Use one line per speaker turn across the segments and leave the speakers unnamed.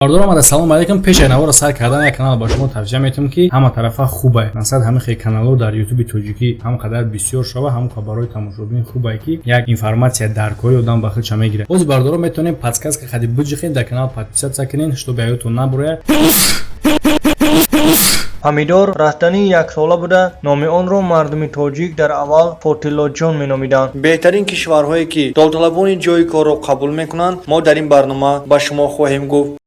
Бардор омада, салом алейкум. Пеш аз навора сар кардан як канал ба шумо тавсия метавам, ки ҳама тарафа хубае. Масалан, ҳамин хел каналҳо дар Ютуби тоҷикӣ ҳам қадар бисёр шава, ҳам барои тамошобин хубае, ки як информация дар кори одам ба худша мегирад. Боз, бардоро, метавонем подсказка хади биҷихем, дар канал подписаться кунен, чтобы аётон набурояд.
Помидор растании яксола буда, номи онро мардуми тоҷик дар аввал фотилоҷон меномиданд.
Беҳтарин кишварҳое, ки довталабони ҷойи корро қабул мекунанд, мо дар ин барнома ба шумо хоҳем гуфт.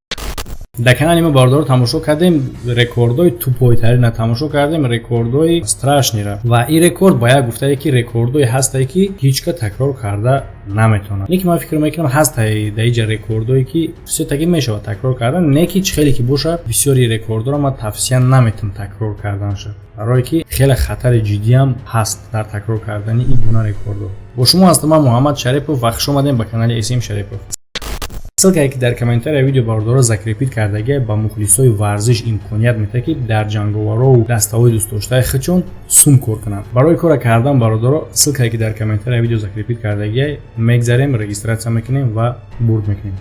Дар канали мо, бардоро, тамошо кардем рекордҳои тупойтарина, тамошо кардем рекордҳои страшный ра, ва ин рекорд ба як гуфтае, ки рекордҳое ҳастае, ки ҳеҷ ка такрор карда наметавонад. Не ки ман фикр мекунам, ҳастае дар иҷа рекордҳое, ки всё-таки мешавад такрор кардан. Не ки чӣ хеле ки бошад, бисёри рекордҳоро ман тавсия наметавонам такрор карданша, барое ки хеле хатари ҷиддиам ҳаст дар такрор кардани ин гуна рекордҳо. Бо шумо ҳастам ман, Муҳаммад Шарипов, ва хуш омадем ба канали См Шарипов. Ссылка е ки дар комментария видео, бардора, закрепить кардагия, ба мухлисои варзиш имконият медиҳад, ки дар ҷанговарову дастаҳои дӯстдоштаи худшон сум кор кунанд. Барои кора кардан, бародаро, ссылка е ки дар комментария видео закрепить кардагия мегзарем, регистрация мекунем ва бурд мекунем.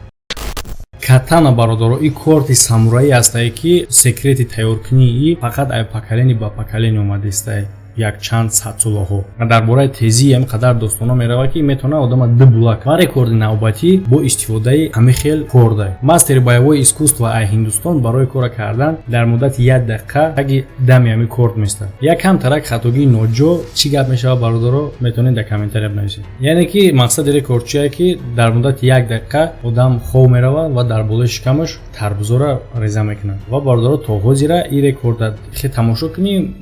Катана, бародаро, и корти самураӣ ҳастае, ки секрети тайёркунии фақат ай поколение ба поколение омадистае, якчанд садсолаҳо. Дар бораи тезии ҳамин қадар достонҳо меравад, ки метавонад одама ду булак. Ва рекорди навбатӣ бо истифодаи ҳамин хел корда. Мастери боевое искусство ай Ҳиндустон барои кора кардан дар муддати як дақиқа таги дами ҳамин корд местад. Як кам тарак хатогии ноҷо чӣ гап мешавад, бародаро, метавонед дар комментария бинависед. Яъне ки мақсади рекорд чие? Ки дар муддати як дақиқа одам хов меравад ва дар болои шикамаш тарбузора реза мекунад. Ва, бародаро, то ҳозира ин рекорда хе тамошо кунӣ,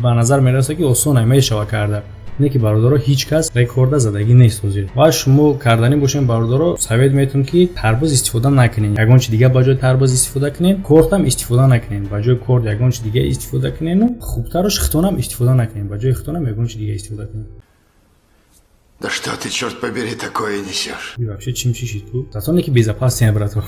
ба назар мерасад, ки осон мешава карда. Не ки, бародаро, ҳеҷ кас рекорда задагӣ нест ҳозир. Ва шумо карданӣ бошем, бародаро, совет метавон, ки тарбуз истифода накунед, ягон чи дига ба ҷои тарбуз истифода кунед, кортам истифода накунед, ба ҷои корт ягон чи дига истифода кунеду хубтарош хитонам истифода накунед, ба ҷои хитонам ягон чи дига истифода кунед.
Да что ты, черт побери, такое несешь?
И вообще чим чишид ту? Зато не ки безопасный, брато.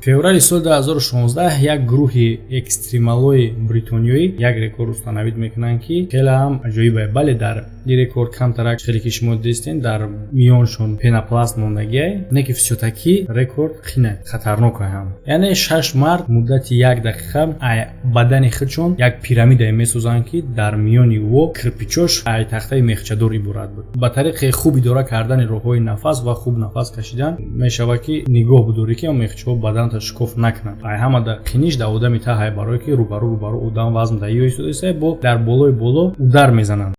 Феврали соли 2016 як гурӯҳи экстремалои бритониёӣ як рекорд установить мекунанд, ки хеле ҳам аҷоибе. Бале, дар ин рекорд камтарак, хеле ки шумо дидистен, дар миёншон пенопласт мондагиай, не ки всё-таки рекорд хина хатарнока ҳам. Яъне шаш мард муддати як дақиқа ай бадани худшон як пирамидае месозанд, ки дар миёни ӯ кирпичош ай тахтаи мехчадор иборат буд. Ба тариқи хуб идора кардани роҳҳои нафас ва хуб нафас кашидан мешавад, ки нигоҳ бидорӣ, ки он мехчаҳо баданта шикоф накунанд. Ай ҳамада қиниш дар одами таҳай, барое ки рӯбарӯ рӯбарӯ одам вазн дар ё истодаиста, бо дар болои боло удар мезананд.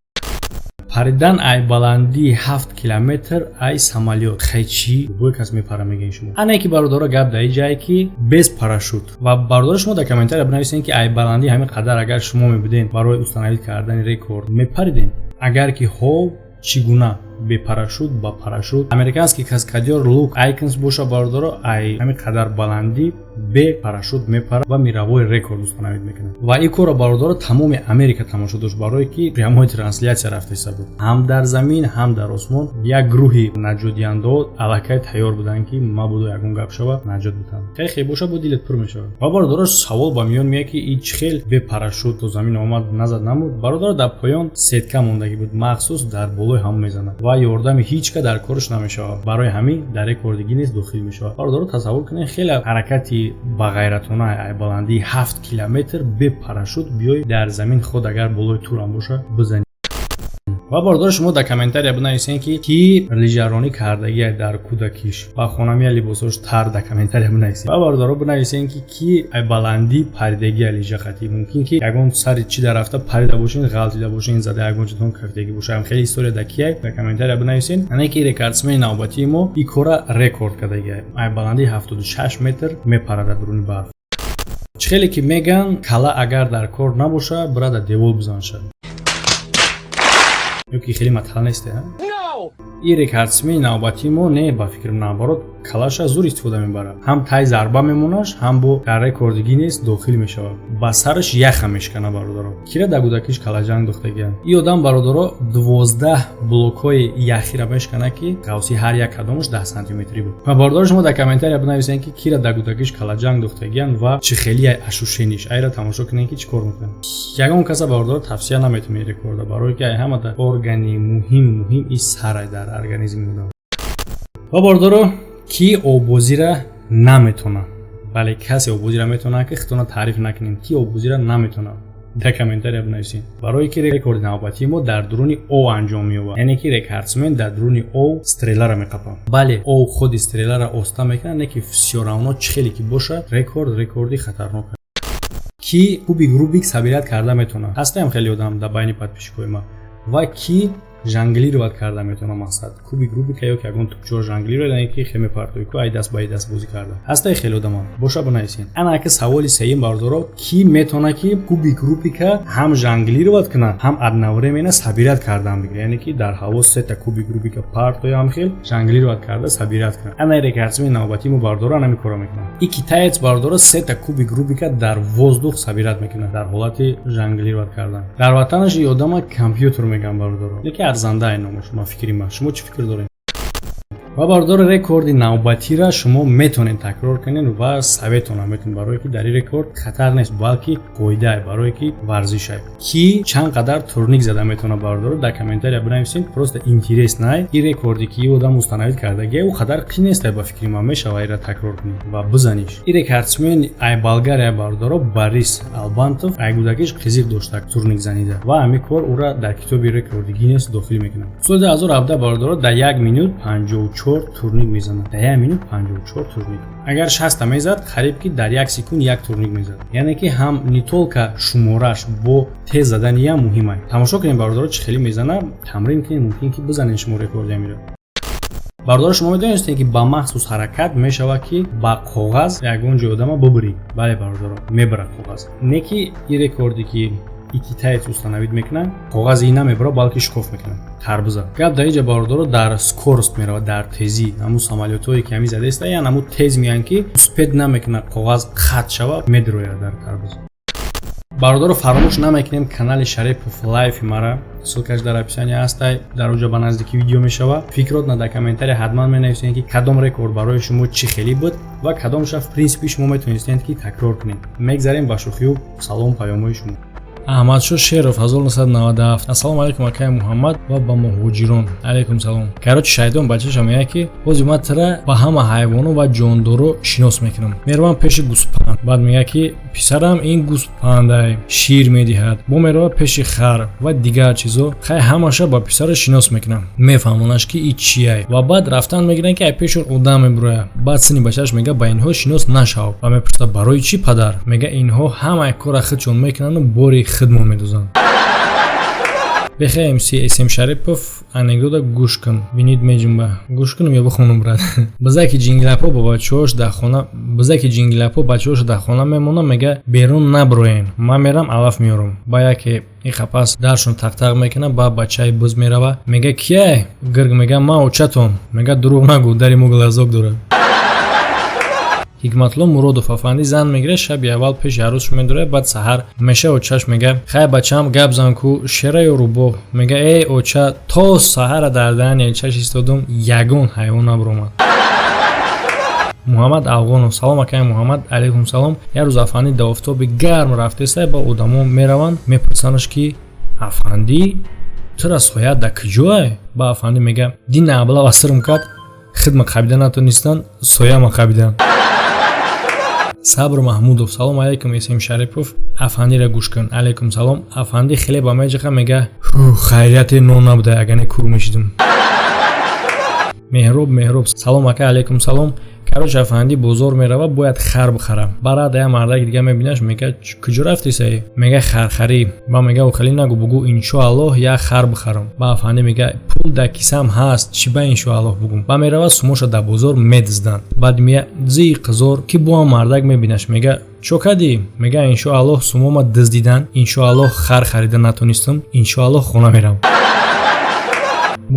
Паридан ай баландии 7 километр ай самолёт. Хай, чӣ бой кас мепара, мегӯен шумо. Ане ки, бародаро, гап дар ин ҷае, ки без парашют. Ва, бародаро, шумо дар комментария бинависед, ки ай баландии ҳамин қадар агар шумо мебуден, барои установить кардани рекорд мепариден? Агар ки ҳо, чӣ гуна? Бе парашют, ба парашют? Американский каскадёр Лук Айкнс боша, бародаро, ай ҳамин қадар баландӣ бе парашют мепарад ва мировой рекорд установить мекунад. Ва ин корро, бародаро, тамоми Америка тамошо дошт, барое ки прямой трансляция рафтаиста буд ҳам дар замин, ҳам дар осмон. Як гурӯҳи наҷотдиҳандаҳо аллакай тайёр буданд, ки мабодо ягон гап шава, наҷот битанд. Хеле боша, бо дилет пур мешавад. Ва, бародаро, савол ба миён меяд, ки ин чӣ хел бе парашют то замин омад, назад намуд? Бародаро, дар поён сетка мондагӣ буд махсус, дар болои ҳамон мезанад ва ёрдами ҳеҷ ка дар кораш намешавад. Барои ҳамин дар рекорди Гиннес дохил мешавад. Бародаро, тасаввур кунед, хеле ҳаракати бағайратона: баландии 7 километр бе парашют биёй, дар замин худ агар болои турам боша, бизанӣ. Ва, бародаро, шумо дар комментария бинависед, ки кӣ лижаронӣ кардагия дар кӯдакиш ва хонамия либосош тар. Дар комментария бинависед. Ва, бародаро, бинависед, ки кӣ баландӣ паридагия лижа қатӣ. Мумкин ки ягон сари чӣ дар рафта парида бошен, ғалтида бошен, зада ягон чизон кафтагӣ боша. Хеле история да кияй, дар комментария бинависед. Ане ки рекордсмени навбатии мо и кора рекорд кардагия: ай баландии 76 метр мепарад дар дуруни барф. Чӣ хеле ки меган, кала агар дар кор набоша, бира дар девол бизанша. Ё ки хеле матал несте? И рекордсмени навбатии мо не, ба фикрам, наоборот, калаша зур истифода мебарад, ҳам тай зарба мемонаш, ҳам бо дар рекорди Гиннес дохил мешавад. Ба сараш яха мешкана. Бародаро, кира дар кӯдакиш калаҷанг дохтагиям? И одам, бародаро, 12 блокҳои яхира мешкана, ки ғавси ҳар як кадомаш 10 сантиметрӣ буд. Ва, бародаро, шумо дар комментария бинависед, ки кира дар кӯдакиш калаҷанг дохтагиян ва чӣ хеле ощущение ш. Айра тамошо кунед, ки чӣ кор мекунад. Ягон каса, бародаро, тавсия наметавонед рекорда, барое ки ай ҳамада органи муҳим муҳим и сарай дар организми одам. Ва, бародаро, ки оббозира наметонад? Бале, касе оббозиро метавонад, ки худтона таъриф накунем. Ки оббозиро наметавонад, дар комментария бинависед, барое ки рекорди навбатии мо дар дуруни ов анҷом меёбад, яъне ки рекордсмен дар дуруни ов стреларо меқапад. Бале, ов худи стреларо оста мекунад, не ки всё равно чӣ хеле ки бошад, рекорд рекорди хатарнок. Ки кубик Рубик собирать карда метавонад? Ҳастаям хеле одам дар байни подписчикои ма. Ва ки жонглировать карда метавонад? Мақсад, кубик Рубика ё ки ягон тупчоро жонглировать, яъне ки хе мепартои ку, ай даст ба ай даст бозӣ карда. Ҳастаи хеле одамон боша, бинависед. Ана ки саволи сеюм, бардоро: ки метавонад, ки кубик Рубика ҳам жонглировать кунад, ҳам одновременно собирать кардан бигирад, яъне ки дар ҳаво сета кубик Рубика партои, ҳам хел жонглировать карда собирать кунад? Ана рекордсмени навбатии мо, бардоро, ана кора мекунад. И китаец, бардоро, сета кубик Рубика дар воздух собирать мекунад дар ҳолати жонглировать кардан. Дар ватанаш и одама компютер мегӯянд, бардоро, леки арзанда номаш. Ма фикри ман, шумо чӣ фикр доред? Ва бардори, рекорди навбатира шумо метавонед такрор кунед ва советона метавонед, барое ки дар ин рекорд хатар нест, балки фоидае, барое ки варзишае. Ки чанд қадар турник зада метавонад, бардоро, дар комментария бинависед. Просто интересно. Ин рекорде ки ин одам установить кардагия, ӯ қадар қин нестай, ба фикри ман мешава ира такрор кунед ва бизаниш. Ин рекордсмен ай Болгария, бардоро, Борис Албантов. Ай кӯдакиш қизиқ дошта турник занида ва ҳамин кор ӯра дар китоби рекорди Гиннес дохил мекунад. Соли 2017, бардоро, дар 1 минут 54 турник мезанад. Дар 1 минут 54 турник. Агар 60-та мезад, қариб ки дар 1 секунд як турник мезад, яъне ки ҳам не только шумораш, бо тез заданиям муҳим ай. Тамошо кунем, бардоро, чӣ хеле мезана. Тамрин кунед, мумкин ки бизанед шумо рекорди амиро. Бардоро, шумо медонистед, ки ба махсус ҳаракат мешавад, ки ба коғаз ягон ҷой одама бубурӣ? Бале, бардоро, мебарад коғаз. Не ки ин рекорде ки и китаец установить мекунад, коғази ин намебарад, балки шикоф мекунад тарбуза. Гап дар инҷа, бардоро, дар скорость меравад, дар тезӣ. Ҳамун самолётҳое ки ҳамин задаиста, ян ҳамун тез меянд, ки успеть намекунад коғаз хат шава, медрояд дар тарбуз. Бародаро, фаромӯш намекунем канали Шарипов Лайфи мара, ссылкаш дар описание ҳастай. Дар оҷо ба наздикӣ видео мешава. Фикротна дар комментария ҳатман менависед, ки кадом рекорд барои шумо чӣ хеле буд ва кадомша в принципе шумо метавонистед, ки такрор кунед. Мегзарем ба шӯхию салом, паёмҳои шумо. Аҳмадшоҳ Шеров, 1997. Ассалому алайкум, акай Муҳаммад, ва ба муҳоҷирон. Алайкум салом. Короче, шайтон бачаша мегӯяд, ки ҳозир ман тира ба ҳама ҳайвоно ва ҷондоро шинос мекунам. Меравам пеши гӯспанд. Баъд мегӯяд, ки писарам, ин гӯспандай, шир медиҳад. Бо меравад пеши хар ва дигар чизо. Хай, ҳамаша ба писара шинос мекунам, мефаҳмонаш, ки и чияй. Ва баъд рафтан мегиранд, ки ай пешон одам мебурояд. Баъд сини бачааш мега: ба инҳо шинос нашав. Ва мепурсад: барои чӣ, падар? Мега: инҳо ҳамаи кора худшон мекунанду бори худмон медозанд. Бехе МС См Шарипов, анекдота гӯш кун, бинид меҷунба. Гӯш кунам ё бихонам, брат? Бизаки ҷинглапо ба бачаҳош дар хона, бизаки ҷинглапо бачаҳош дар хона мемонад, мега: берун наброен, ман мерам алаф меорам. Ба яке ин қапас даршон тақтақ мекунад, ба бачаи буз мерава, мега: кияй? Гирг мега: ман очатон. Мега: дурӯғ нагӯ, дари мо глазок дорад. Ҳикматулло Муродов. Афандӣ зан мегирад, шаби аввал пеши арӯсш медорад. Баъд саҳар меша, очаш мега: хай, бачаам, гап зан ку, шера ё рӯбоҳ? Мега: эй оча, то саҳара дар даҳани элчаш истодум, ягон ҳайвон набуромад. Муҳаммад Афғонов. Салом, акай Муҳаммад. Алайкум салом. Як рӯз афандӣ дар офтоби гарм рафтеста, ба одамо мераванд, мепурсанаш, ки афандӣ, тура соя дар куҷое? Ба афандӣ мега: дина абла васирм кард, хидма қабида натонистанд, сояма қабиданд. Сабр Маҳмудов. Салом алейкум, Исм Шарипов, афандиро гӯш кун. Алейкум салом. Афандӣ хеле ба меҷиқа, мега: хайрияте нон набуда, ягане кур мешидум. Меҳроб Меҳроб. Салом, ака. Алейкум салом. Короче, афандӣ бозор мерава, бояд хар бихара. Барад я мардаки дига мебинаш, мега: куҷо рафти, саи? Мега: хархарӣ. Ба мега: охали нагу, бугу иншоаллоҳ як хар бихарам. Ба афандӣ мега: пул дар кисам ҳаст, чӣ ба иншоаллоҳ бугум? Ба мерава, сумоша дар бозор медизданд. Баъд мея зиқ зор, ки боам мардак мебинаш, мега: чо кардӣ? Мега: иншоаллоҳ сумома дуздидан, иншоаллоҳ хар харида натонистам, иншоаллоҳ хона мерам.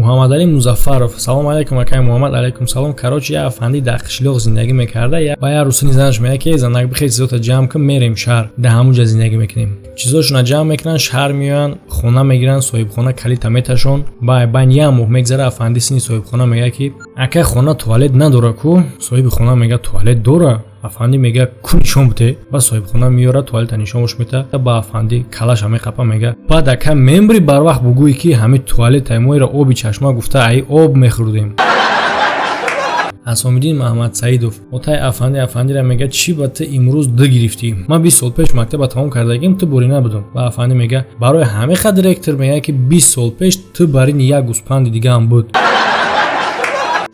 Муҳаммадалӣ Музаффаров. Салом алейкум, акай Муҳаммад. Алейкум салом. Короче, як афандӣ дар қишлоқ зиндагӣ мекарда. Ба як рӯсини занаш меяд, ки занак, бихел, чизота ҷамъ кун, мерем шаҳр, дар ҳамун ҷа зиндагӣ мекунем. Чизошона ҷамъ мекунанд, шаҳр меоянд, хона мегиранд, соҳибхона калита меташон. Байн як моҳ мегзара, афандӣ сини соҳибхона мегӯяд, ки ака, хона туалет надора ку? Соҳиби хона мегӯяд: туалет дора. Афандӣ мега: ку, нишон буте. Ба соҳибхона меёрад, туалета нишонаш мета. Ба афандӣ калаша меқапа, мега: баъд, ака, мембри, барвақт бугӯӣ, ки ҳамин туалетаи моира оби чашма гуфта, аи об мехӯрдем. Асомиддин Маҳмадсаидов, отай афанди афандира мега: «Чӣ ба ту имрӯз ду гирифтӣ? Ман 20 сол пеш мактаба тамом кардагим, ту борӣ набудам». Ва афанди мега: «Барои ҳамеха директор мега, ки 20 сол пеш ту барини як гӯспанди дигаам буд».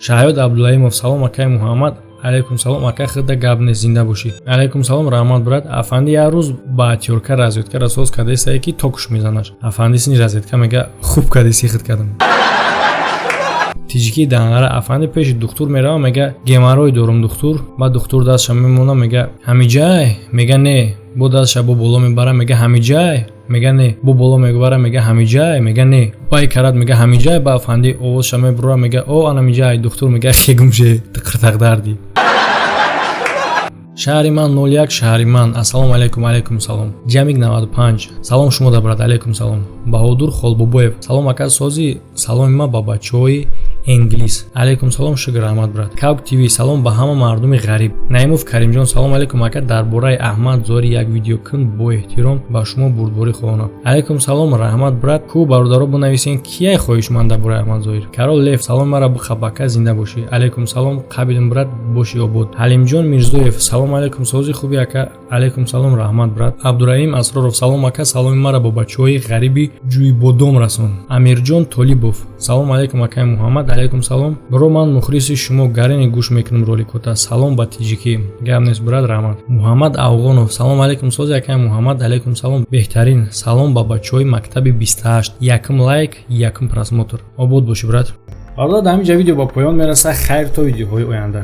Шаҳёд Абдулаимов: «Салом, акай Муҳаммад». Алайкум салом, ака, худа гап нест, зинда бошӣ. Алайкум салом, раҳмат, брат. Афанди як рӯз ба тёрка розеткара соз кардесае, ки токуш мезанаш. Афанди сини розетка мега: «Хуб кардеси, хид кардам». Тиҷикии Данғара: афанди пеши духтур мерава, мега: «Геморрой дорум, духтур». Баъд духтур дастша мемона, мега: «Ҳамиҷай?» Мега: «Не». Бо дастша бо боло мебара, мега: «Ҳамиҷай?» Мега: «Не». Бо боло мебара, мега: «Ҳамиҷай?» Мега: «Не». Бай карад, мега: «Ҳамиҷай?» Ба афанди овозша мебура, мега: «О, анамиҷай». Духтур мега: «Хегумше, қиртақдарди». Шаҳри ман 01, шаҳри ман. Ассалому алайкум. Алайкум салом. Ҷамик 95, салом шумо да, брат. Алайкум салом. Баҳодур Холбобоев: «Салом, ака, сози. Саломи ма ба бачаҳои Энглис». Алайкум салом, шукр, раҳмат, брат. Кавк ТВ: «Салом ба ҳама мардуми ғариб». Наимов Каримҷон: «Салом алайкум, ака, дар бораи Аҳмад Зори як видео кун, бо эҳтиром ба шумо, бурдборӣ хоҳонам». Алайкум салом, раҳмат, брат. Ку, бародаро, бинависен, кияй хоҳишманд дар бораи Аҳмад Зоҳир. Карол Лев: «Салом мара бихаб, ака, зинда бошӣ». Алайкум салом, қабилм, брат, боши обод. Ҳалимҷон Мирзоев: «Салом алайкум, сози, хуби, ака». Алайкум салом, раҳмат, брат. Абдураҳим Асроров: «Салом, ака, саломи мара бо бачаҳои ғариби Ҷӯйбодом расон». Амирҷон Толибов: «Салом алайкум, акаи Муҳаммад». Алайкум салом, бро, ман мухлиси шумо, гарини гӯш мекунам роликота. Салом ба тиҷикӣ. Гап нест, брат, раҳмат. Муҳаммад Афғонов: «Салом алайкум, сози, акаи Муҳаммад». Алайкум салом, беҳтарин. Салом ба бачаҳои мактаби 28. Якум лайк, якум просмотр. Обод бошӣ, брат. Бародар, дар ҳамин ҷа видео ба поён мерасад. Хайр, то видеоҳои оянда.